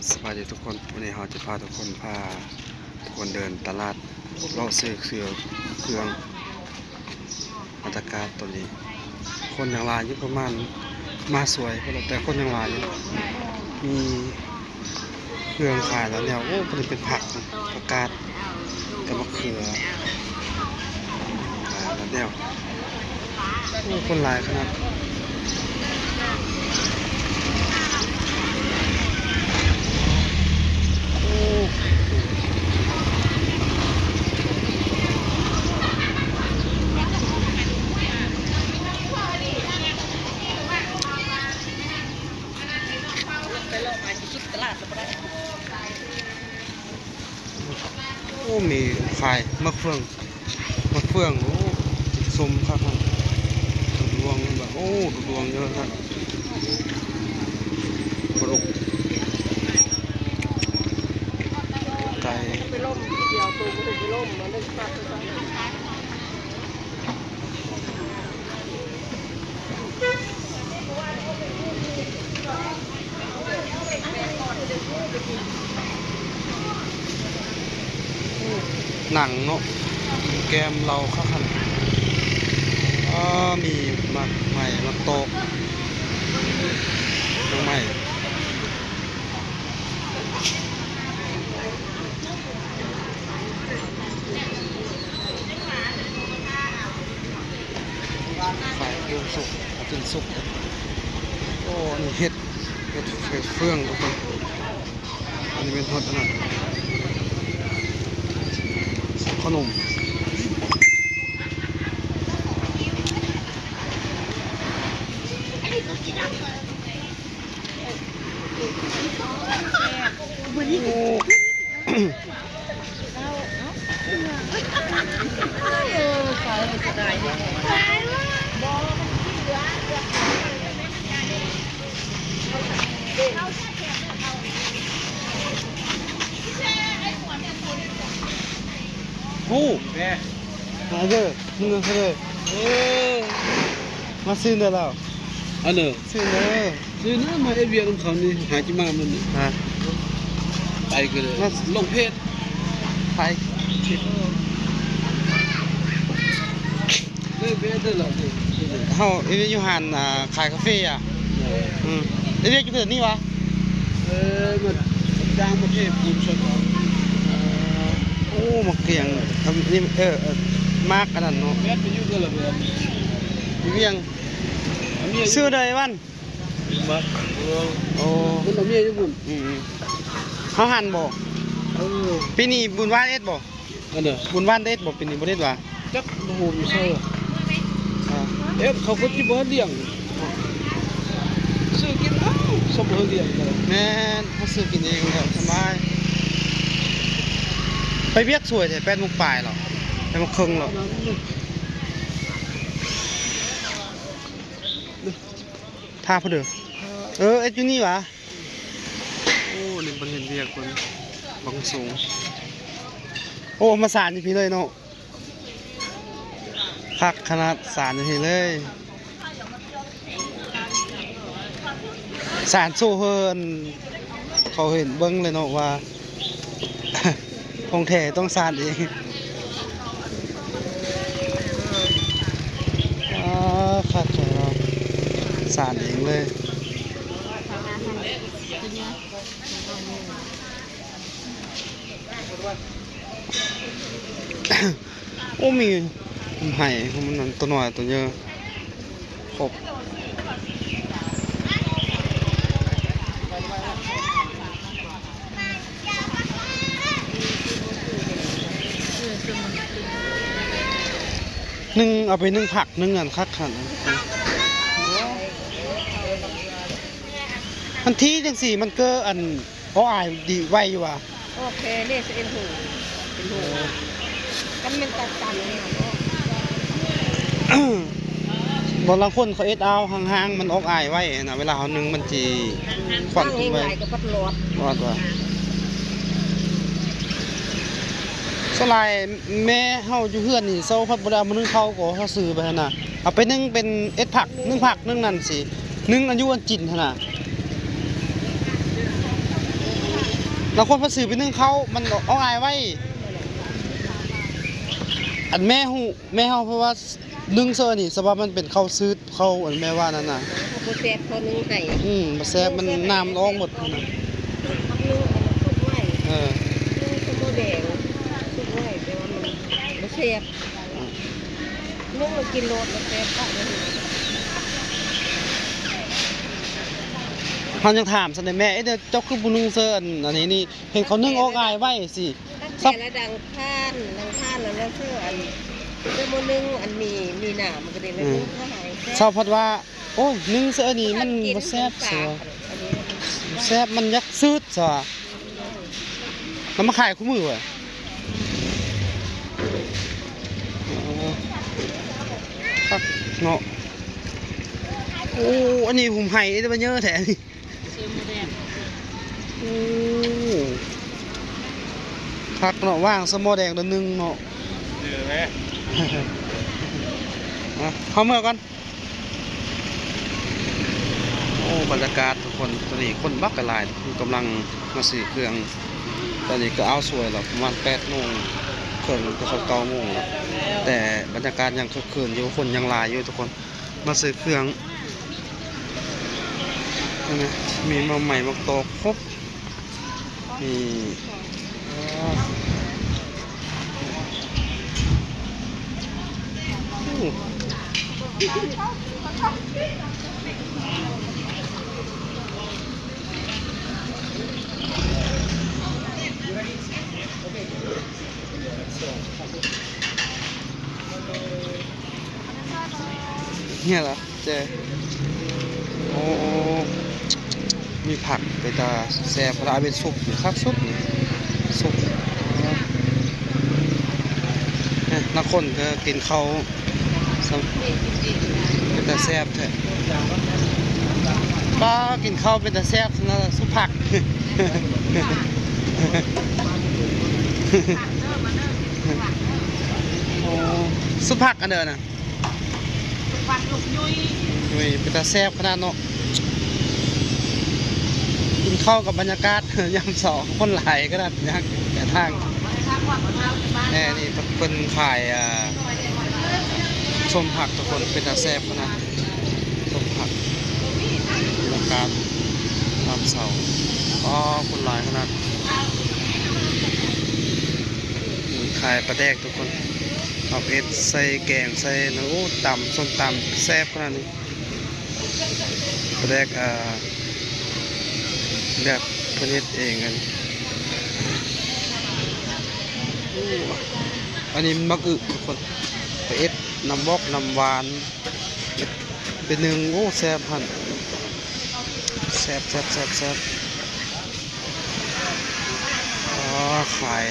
ສະບາຍດີທຸກຄົນ, ມື້ນີ້ເຮົາຈະພາທຸກຄົນ ພາທຸກຄົນເດີນຕະຫຼາດ ເລາະຊື້ເຄື່ອງ ເຄື່ອງ ບັນຍາກາດຕອນນີ້ ຄົນຍັງຫຼາຍຢູ່ ປະມານ ມາສວຍພຸ້ນແຫຼະ ແຕ່ຄົນຍັງຫຼາຍຢູ່ ມີ ເຄື່ອງຂາຍຫຼາຍແນວ. ໂອ້ ຕົວນີ້ເປັນຜັກ ຜັກກາດ ກັບໝາກເຂືອ ຫຼາຍແນວ. ໂອ້ ຄົນຫຼາຍຂະໜາດ. ໂອ້ ໂອ້ ມີຂາຍໝາກເຟືອງ ໝາກເຟືອງ. ໂອ້ ສົ້ມຄັກ ດູດວງ ໂອ້ ດູດວງເດີຄັກ. ປາດຸກ ໄກ່. ໜັງເນາະ ແກ້ມເຫຼົ້າຄັກຫັ້ນ. ອ້າ ມີໝາກໄມ້ ໝາກຕອກ ໝາກໄມ້. ຂາຍເຄື່ອງສຸກ ເອົາເຄື່ອງສຸກ. ໂອ້ ອັນນີ້ເຫັດ ເຫັດ ເຫັດເຟືອງທຸກຄົນ. ອັນນີ້ແມ່ນຮອດອັນນັ້ນ ຂະໜົມ. ໂອ້ ມາເດີ ມາເດີ ເອີ ມາຊື້ເດີລາວ ອັນເດີ ຊື້ເດີ ຊື້ນະ ມາເຮັດວຽກນຳເຂົານີ້ ຫາຊິມາມື້ນີ້ ຮະ ໄປກໍເລີຍ ມາລົງເພຈ ໄປ ເລີຍເພຈເດີລາວ ເຮົາເຮັດຢູ່ຮ້ານ ອ່າ ຂາຍກາເຟອະ ເອີ ອືມ ເຮັດວຽກຢູ່ເຂດນີ້ຫວາ? ເອີ ມາຈ້າງມາເທປູນຊົດ ເອີ ໂອ້ ໝາກກຽງ ອັນນີ້ ເອີ ເອີ ໝາກອັນນັ້ນເນາະ ແມ່ນໄປຢູ່ເດີລະເວຍ ຢູ່ວຽງ ອັນນີ້ ຊື່ໃດວັນ? ບັກ ໂອ້ ມັນເອົາເມຍຢູ່ພຸ້ນ ອືມ ເຮົາຫັນບໍ່? ເອີ ປີນີ້ບຸນຫວານເອັດບໍ່? ອັນເດີ ບຸນຫວານເອັດບໍ່? ປີນີ້ບໍ່ໄດ້ເຮັດຫວາ? ຈັກ ບໍ່ຮູ້ຢູ່ໃສ ອ່າ ເອັດ ເຂົາກໍຊິບໍ່ລ້ຽງ ຊື້ກິນເອົາ ສຳບໍ່ລ້ຽງ ແມ່ນ ເຮົາຊື້ກິນເອງແລ້ວສະບາຍ. ໄປວຽກສວຍແທ້ ແປດໂມງປາຍແລ້ວ ແປດໂມງເຄິ່ງແລ້ວ ຖ້າເພິ່ນເດີ ເອີ ເອັດຢູ່ນີ້ຫວາ? ໂອ້ ນີ້ເພິ່ນເຮັດວຽກເພິ່ນ ບັງສູງ ໂອ້ ມາສານຢູ່ພີ້ເລີຍເນາະ ຄັກຂະໜາດ ສານຢູ່ພີ້ເລີຍ ສານໂຊເຮີນ ເຂົາເຫັນເບິ່ງເລີຍເນາະວ່າ ຂອງແທ້ຕ້ອງສານເອງ ອາ ຄັກແທ້ເນາະ ສານເອງເລີຍ. ໂອ້ ມີໄຫ ມັນໂຕນ້ອຍໂຕໃຫຍ່ ຄົບ ໜຶ່ງ ເອົາໄປໜຶ່ງຜັກ ໜຶ່ງອັນຄັກຫັ້ນ ອັນທີ່ຈັ່ງຊີ້ມັນກໍອັນ ອໍ ອາຍດີໄວຢູ່ຫວາ? ໂອເຄ ເລສເອັນໂຮ ເປັນໂຮ ຄັນແມ່ນຕັດຕັນນີ້ເນາະ ບໍ່ ລາງຄົນເຂົາເອັດເອົາ ຫ່າງໆ ມັນອອກອາຍໄວຫັ້ນນະ ເວລາເຮົາໜຶ່ງມັນຊິຄວັນຂຶ້ນໄວ ຫຼາຍກໍພັດລອດ ລອດວ່າ ສ່ວນຫຼາຍແມ່ເຮົາຢູ່ເຮືອນນີ້ ເຊົາພັດບໍ່ໄດ້ເອົາມາໜຶ້ງເຂົ້າ ກໍເຮົາຊື້ໄປຫັ້ນນະ ເອົາໄປໜຶ້ງເປັນເອັດຜັກ ໜຶ້ງຜັກ ໜຶ້ງນັ້ນຊີ້ ໜຶ້ງອັນຢູ່ອັນກິນຫັ້ນນະ. ລາງຄົນເພິ່ນຊື້ໄປໜຶ້ງເຂົ້າ ມັນອອກອາຍໄວ. ອັນແມ່ຮູ້ ແມ່ເຮົາເພາະວ່າໜຶ້ງເຊິ່ນີ້ ສະວ່າມັນເປັນເຂົ້າຊືດ ເຂົ້າອັນແມ່ວ່ານັ້ນນະ ບໍ່ແຊບ ເຂົາໜຶ້ງໃຫ້ ອືມ ບໍ່ແຊບ ມັນ ໜ້າມັນອອກໝົດຫັ້ນນະ ໜຶ້ງອັນນັ້ນສຸກໄວ ເອີ ໜຶ້ງສະໂມແດງສຸກໄວ ແຕ່ວ່າມັນບໍ່ແຊບ ອືມ ໜຶ້ງແລ້ວກິນໂລດ ບໍ່ແຊບປານໃດ. ເຮົາຍັງຖາມຊັ້ນເດ້ແມ່ ເອີ ດຽວເຈົ້າຄືບໍ່ໜຶ້ງເຊິ່ອັນ ອັນນີ້ນີ້ ເຫັນເຂົາໜຶ້ງອອກອາຍໄວຊີ້ ຕັ້ງແຕ່ລະດັງທ່ານ ດັງທ່ານແລ້ວລະເຊີອັນ ເຈົ້າບໍ່ໜຶ້ງອັນມີ ມີໜາມກໍໄດ້ ອືມ ໜຶ້ງເຂົ້າໃຫ້ແຊບ ເຊົາພັດວ່າ ໂອ້ຍ ໜຶ້ງເຊິ່ອັນນີ້ມັນບໍ່ແຊບ ມັນຊາ ເຊີ ອັນນີ້ ແຊບ ມັນຢາກຊືດຊະ ແລ້ວມາຂາຍຄູ່ມື້ຫວາ ເອີ ຄັກເນາະ. ໂອ້ ອັນນີ້ຫຸມໄຫເດ້ ບາເຢີແທ້ ໂອ້ ຄັກເນາະ ວ່າງສະໝໍແດງດຽວໜຶ່ງເນາະ ເອີ ແມ່ ອ່ະ ເຮົາເມືອກ່ອນ. ໂອ້ ບັນຍາກາດທຸກຄົນ ຕອນນີ້ຄົນບັກຫຼາຍ ເພິ່ນກຳລັງມາຊື້ເຄື່ອງ ຕອນນີ້ກໍ ເອົາ ສວຍແລ້ວ ປະມານແປດໂມງເຄິ່ງ ຈະເຂົ້າເກົ້າໂມງແລ້ວ ແຕ່ບັນຍາກາດຍັງຄຶກຄື້ນຢູ່ ຄົນຍັງຫຼາຍຢູ່ທຸກຄົນ ມາຊື້ເຄື່ອງ ເຫັນໄໝ ມີໝາກໄມ້ ໝາກຕອກ ຄົບ ນີ້ ໂອ້ ເນຍລະ ເຈ້ ໂອ້ ໂອ້ ມີຜັກເປັນຕາແຊບ ລະເອົາເປັນຊຸບນີ້ຄັກສຸດນີ້ ຊຸບ ເນຍ ລາງຄົນກໍກິນເຂົ້າ ເປັນຕາແຊບແທ້ ປ້າ ກິນເຂົ້າເປັນຕາແຊບນະ ຊຸບຜັກ ໂອ້ ຊຸບຜັກອັນເດີນະ ເປັນຕາແຊບຂະໜາດເນາະ ກິນເຂົ້າກັບບັນຍາກາດຍາມເຊົ້າ ຄົນຫຼາຍຂະໜາດ ຍາກແປທາງ ແນ່ ນີ້ເພິ່ນຂາຍ ອ່າ ສົ້ມຜັກທຸກຄົນ ເປັນຕາແຊບຂະໜາດ ສົ້ມຜັກ ບັນຍາກາດຍາມເຊົ້າ ອໍ ຄົນຫຼາຍຂະໜາດ ຂາຍປາແດກ ທຸກຄົນ ເອົາເຜັດໃສ່ແກງໃສ່ ໂອ້ ຕຳ ສົ້ມຕຳແຊບຂະໜາດນີ້ ປາແດກ ເອີ ແບບເພິ່ນເຮັດເອງ ອັນ ໂອ້ ອັນນີ້ມັນບັກອຶ ທຸກຄົນ ໄປເຮັດນ້ຳວອກນ້ຳຫວານ ເຮັດໄປໜຶ້ງ ໂອ້ ແຊບຫັ້ນ ແຊບໆໆໆ. ອໍ ຂາຍ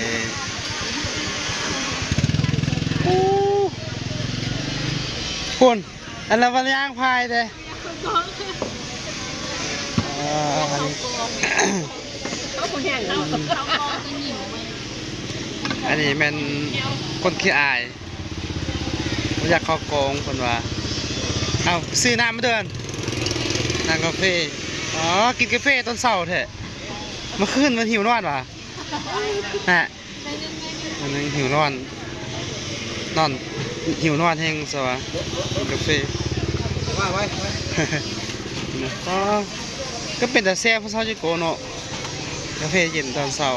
ໂອ້ ພຸ້ນ ອັນລະບັນຍາງພາຍເດ້ ອັນນີ້ແມ່ນຄົນຂີ້ອາຍ. ບໍ່ຢາກເຂົ້າກອງເພິ່ນວ່າ. ເອົາ ຊື້ນ້ຳມາເດີ ນ້ຳກາເຟ. ອໍ ກິນກາເຟຕອນເຊົ້າແທ້. ເມື່ອຄືນມັນຫິວນອນຫວາ? ນະ ມັນຫິວນອນ ນອນ ຫິວນອນແຮງຊະຫວາ ກິນກາເຟ. ອໍ ກໍເປັນຕາແຊບ ຜູ້ສາວຈິໂກເນາະ. ກາເຟເຢັນຕອນເຊົ້າ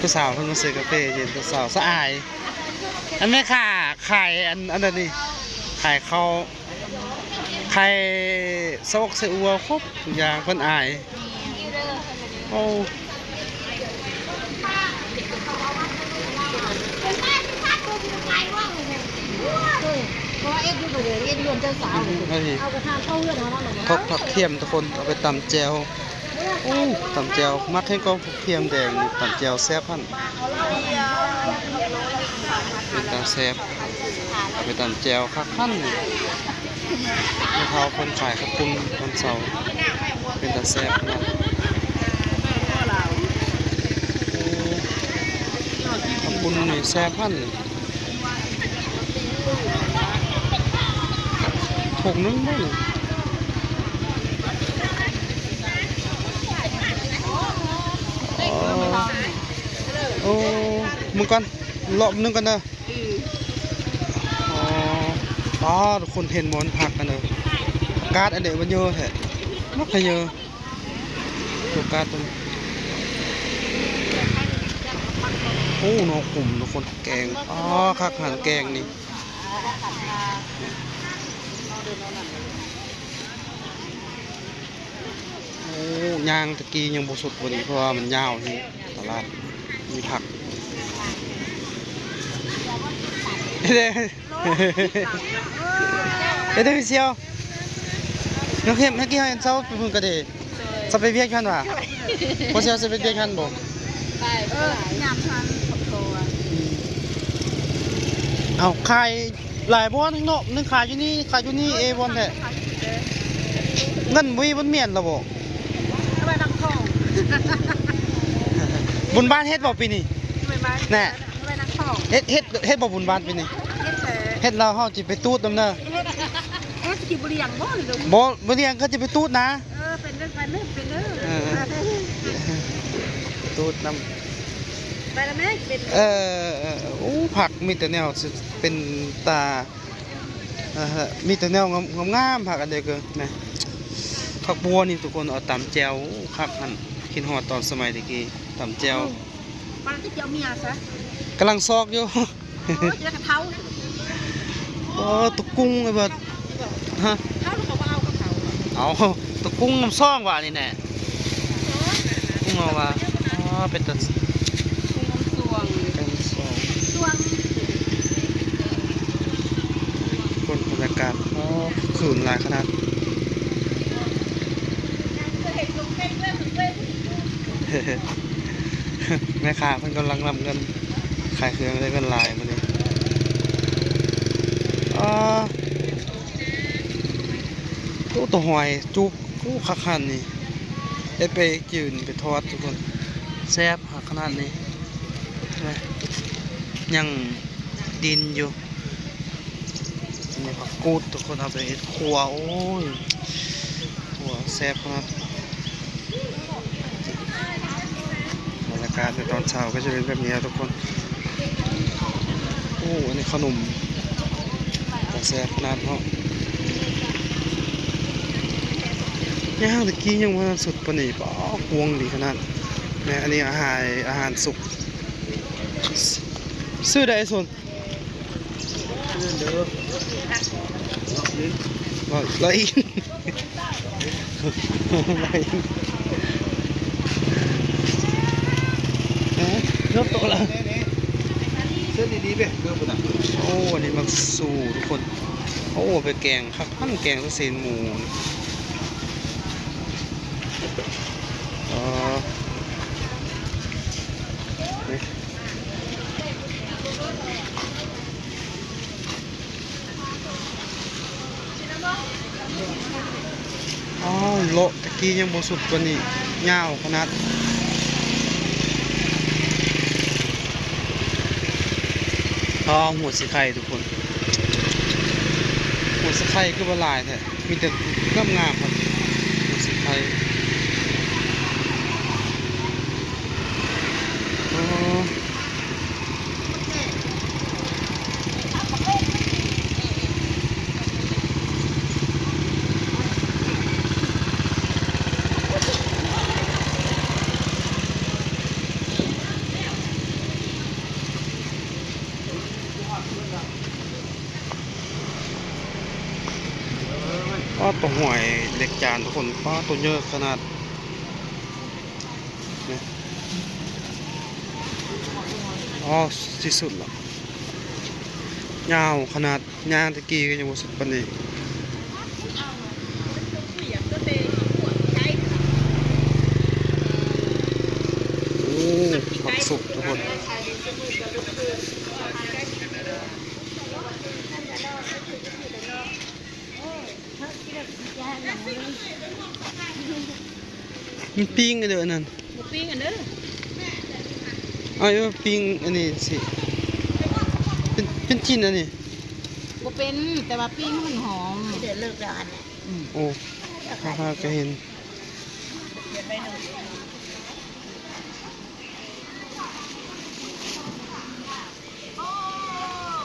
ຜູ້ສາວເພິ່ນມາຊື້ກາເຟເຢັນຕອນເຊົ້າ ສະອາຍ. ອັນແມ່ຄ້າຂາຍອັນ ອັນນັ້ນນີ້ ຂາຍເຂົ້າ ຂາຍຊະອົກຊະອົວ ຄົບທຸກຢ່າງ ເພິ່ນອາຍ. ໂອ້ ເອົານີ້ ເອົາກະທາເຂົ້າເຮືອນເຮົາເນາະ ເອົາກະທາ ຜັກ ຜັກທຽມທຸກຄົນ ເອົາໄປຕຳແຈ່ວ. ໂອ້ ຕຳແຈ່ວ ມັກແຮງກໍຜັກທຽມແດງນີ້ ຕຳແຈ່ວແຊບຫັ້ນ ເປັນຕາແຊບ. ເອົາໄປຕຳແຈ່ວຄັກຫັ້ນ ແມ່ເຖົ້າເພິ່ນຂາຍເຂົ້າປຸ້ນຕອນເຊົ້າ ເປັນຕາແຊບຂະໜາດ. ໂອ້ ເຂົ້າປຸ້ນນີ້ແຊບຫັ້ນ ຖົງໜຶ່ງເດ້ນີ້. ໂອ້ ເບິ່ງກ່ອນ ເລາະເບິ່ງກ່ອນເດີ. ອໍ ອໍ ທຸກຄົນເຫັນບໍ່ ມັນຜັກອັນເດີ ກາດອັນເດີ ມັນເຍີະແທ້ ມັກກະເຍີະ ໂຟກັສຕົວນີ້. ໂອ້ ໜໍ່ຂຸມ ທຸກຄົນ ແກງ ອໍ ຄັກຫັ້ນແກງນີ້. ໂອ້ ຍ່າງຕະກີ້ຍັງບໍ່ສຸດປານນີ້ ເພາະວ່າມັນຍາວແຮງ ຕະຫຼາດມີຜັກ. ເຮັດເດ້ ເຮັດເດ້ ພີ່ສ່ຽວ ນ້ອງເຂັມ ເມື່ອກີ້ເຮົາເຫັນເຈົ້າໄປພຸ້ນກະເດ້. ຈະໄປວຽກຫັ້ນຫວາ? ໂອເຊ ຈະໄປວຽກຫັ້ນບໍ່? ໄປ ເອີ ຍາມທັນຄອບຄົວ. ເອົາ ຂາຍຫຼາຍບ່ອນເນາະ ໜຶ່ງຂາຍຢູ່ນີ້ ຂາຍຢູ່ນີ້ ເອ ບ່ອນແທ້. ເງິນບໍ່ມີ ບໍ່ມີແມ່ນລະບໍ່? ເອົາໄວ້ນຳຂອງ. ບຸນບ້ານເຮັດບໍ່ປີນີ້? ແນ່ ເອົາໄວ້ນຳຂອງ. ເຮັດ ເຮັດ ເຮັດບໍ່ບຸນບ້ານປີນີ້? ເຮັດແທ້ ເຮັດແລ້ວເຮົາຊິໄປຕູດນຳເດີ. ເຮັດ ເຮັດຊິບໍ່ລ້ຽງບໍ່ນີ້? ບໍ່ ບໍ່ລ້ຽງກໍຊິໄປຕູດນະ. ເອີ ເປັນເດີ ໄປແມ່ ເປັນເດີ ເອີ ເອີ ຕູດນຳ ໄປລະແມ່ ເປັນເດີ. ເອີ ເອີ ເອີ ໂອ້ ຜັກມີແຕ່ແນວເປັນຕາ ເອີ ມີແຕ່ແນວງາມໆ ຜັກອັນເດກະນະ. ຜັກບົວນີ້ທຸກຄົນ ເອົາຕຳແຈ່ວ ໂອ້ ຄັກຫັ້ນ ຄິດຮອດຕອນສະໄໝແຕ່ກີ້ ຕຳແຈ່ວ. ປານນັ້ນຈະເອົາເມຍຊະ ກຳລັງຊອກຢູ່. ໂອ້ຍ ຈະໄດ້ກະເທົ້າ. ໂອ້ ຕົວກຸ້ງໄອ້ເບິດ ຮະ ເທົ້າແລ້ວເຂົາບໍ່ເອົາກັບເຂົາ. ເອົາ ຕົວກຸ້ງນຳຊ່ອງຫວານີ້ແນ່ ກຸ້ງເອົາຫວາ. ອໍ ເປັນຕາ ກຸ້ງນຳຊ່ອງ ກຸ້ງນຳຊ່ອງ ຊ່ອງ ຄົນ ບັນຍາກາດ ອໍ ຄືນຫຼາຍຂະໜາດ. ແມ່ຄ້າເພິ່ນກຳລັງນັບເງິນ ຂາຍເຄື່ອງໄດ້ເງິນຫຼາຍມື້ນີ້. ອໍ ໂອ້ ຕົວຫອຍຈຸກ ໂອ້ ຄັກຫັ້ນນີ້ ເຮັດໄປຈືນໄປທອດທຸກຄົນ ແຊບຄັກຂະໜາດນີ້ ຍັງດິນຢູ່. ອັນນີ້ຜັກກູດ ທຸກຄົນ ເອົາໄປເຮັດຂົ້ວ ໂອ້ຍ ຂົ້ວແຊບຂະໜາດ. ບັນຍາກາດໃນຕອນເຊົ້າກໍຈະເປັນແບບນີ້ແຫຼະທຸກຄົນ. ໂອ້ ອັນນີ້ຂະໜົມ ຕາແຊບຂະໜາດເນາະ. ຍ່າງແຕ່ກີ້ຍັງບໍ່ທັນສຸດປານນີ້ ປາດ ກວ້າງດີຂະໜາດ. ແມ່ນ ອັນນີ້ອາຫານ ອາຫານສຸກ ຊື້ໄດ້ ສົນ ໂອ້ ອັນນີ້ມັກຊູ່ທຸກຄົນ. ໂອ້ ໄປແກງຄັກ ຫັ້ນແກງໃສ່ຊີ້ນໝູ. ອໍ ນີ້ ອໍ ເລາະຕະກີ້ຍັງບໍ່ສຸດກວ່ານີ້ ຍາວຂະໜາດ. ອໍ ຫົວສີໄຄທຸກຄົນ ຫົວສີໄຄຄືວ່າຫຼາຍແທ້ ມີແຕ່ງາມໆ ຫັ້ນ ຫົວສີໄຄ. ອໍ ປາດ ໂຕຫອຍເຫຼັກຈານທຸກຄົນ ປາດ ໂຕເຍີະຂະໜາດ. ອໍ ທີ່ສຸດລະ ຍາວຂະໜາດ ຍ່າງແຕ່ກີ້ກໍຍັງບໍ່ສຸດປານນີ້. ໂອ້ ຜັກສຸກທຸກຄົນ. ມັນປີ້ງເດີອັນນັ້ນ ບໍ່ປີ້ງອັນເດີ. ເອົາ ປີ້ງອັນນີ້ຊິ ເປັນ ເປັນຊີ້ນອັນນີ້ ບໍ່ເປັນ ແຕ່ວ່າປີ້ງມັນຫອມ. ໂອ້ ຂ້າ ຂ້າກໍເຫັນ.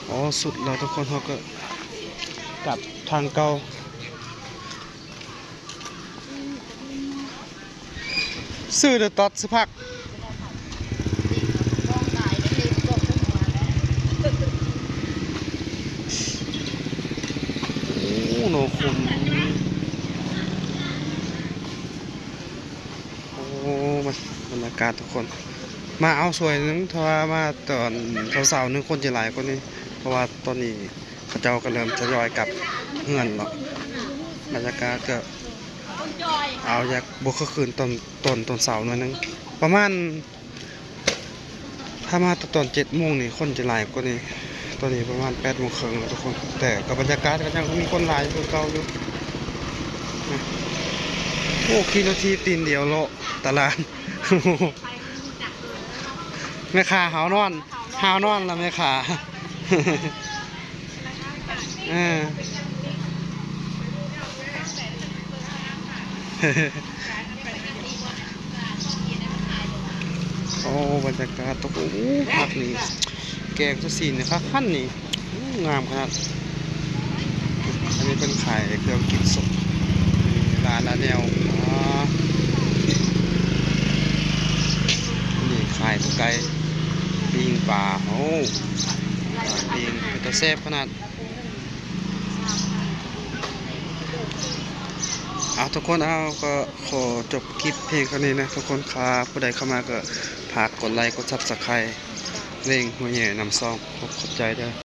ອໍ ສຸດແລ້ວທຸກຄົນ ເຮົາກໍກັບທາງເກົ່າ. ຊື້ເດີຕອດ ຊື້ຜັກ. ໂອ້ ໜໍ່ຂົມ. ໂອ້ ບັນຍາກາດທຸກຄົນ ມາເອົາຊ່ວຍໜຶ່ງ. ຖ້າວ່າມາຕອນເຊົ້າໆນີ້ ຄົນຈະຫຼາຍກວ່ານີ້ ເພາະວ່າຕອນນີ້ເຂົາເຈົ້າກໍເລີ່ມທະຍອຍກັບເຮືອນແລ້ວ. ບັນຍາກາດກໍເອົາຢາກບໍ່ຄືຄືນຕອນ ຕອນ ຕອນເຊົ້າໜ້ອຍໜຶ່ງ ປະມານ ຖ້າມາຕອນເຈັດໂມງນີ້ ຄົນຈະຫຼາຍກວ່ານີ້. ຕອນນີ້ປະມານແປດໂມງເຄິ່ງແລ້ວທຸກຄົນ ແຕ່ກໍບັນຍາກາດກໍຍັງມີຄົນຫຼາຍຄືເກົ່າຢູ່ນະ. ໂອ້ ຂີ່ລົດຖີບຕີນດຽວເລາະຕະຫຼາດ. ແມ່ຄ້າຫາວນອນ ຫາວນອນລະແມ່ຄ້າ. ເອີ ໂອ້ ບັນຍາກາດຕົກ ໂອ້ ພັກນີ້ ແກງຊະສີນນີ້ ຄັກຄັນນີ້ ໂອ້ ງາມຂະໜາດ. ອັນນີ້ເພິ່ນຂາຍເຄື່ອງກິນສົດ ມີຫຼາຍແນວ. ອໍ ນີ້ຂາຍຕົວໄກ່ ປີ້ງປາ. ໂອ້ ປີ້ງເປັນຕາແຊບຂະໜາດ. ເອົາ ທຸກຄົນ ເອົາ ກໍຂໍຈົບຄລິບພຽງເທົ່ານີ້ນະທຸກຄົນ. ຖ້າຜູ້ໃດເຂົ້າມາກໍຝາກກົດໄລ ກົດ Subscribe ເລັ່ງ ຫົວແຫຍ່ນຳຊ່ອງ. ຂອບ ຂອບໃຈເດີ.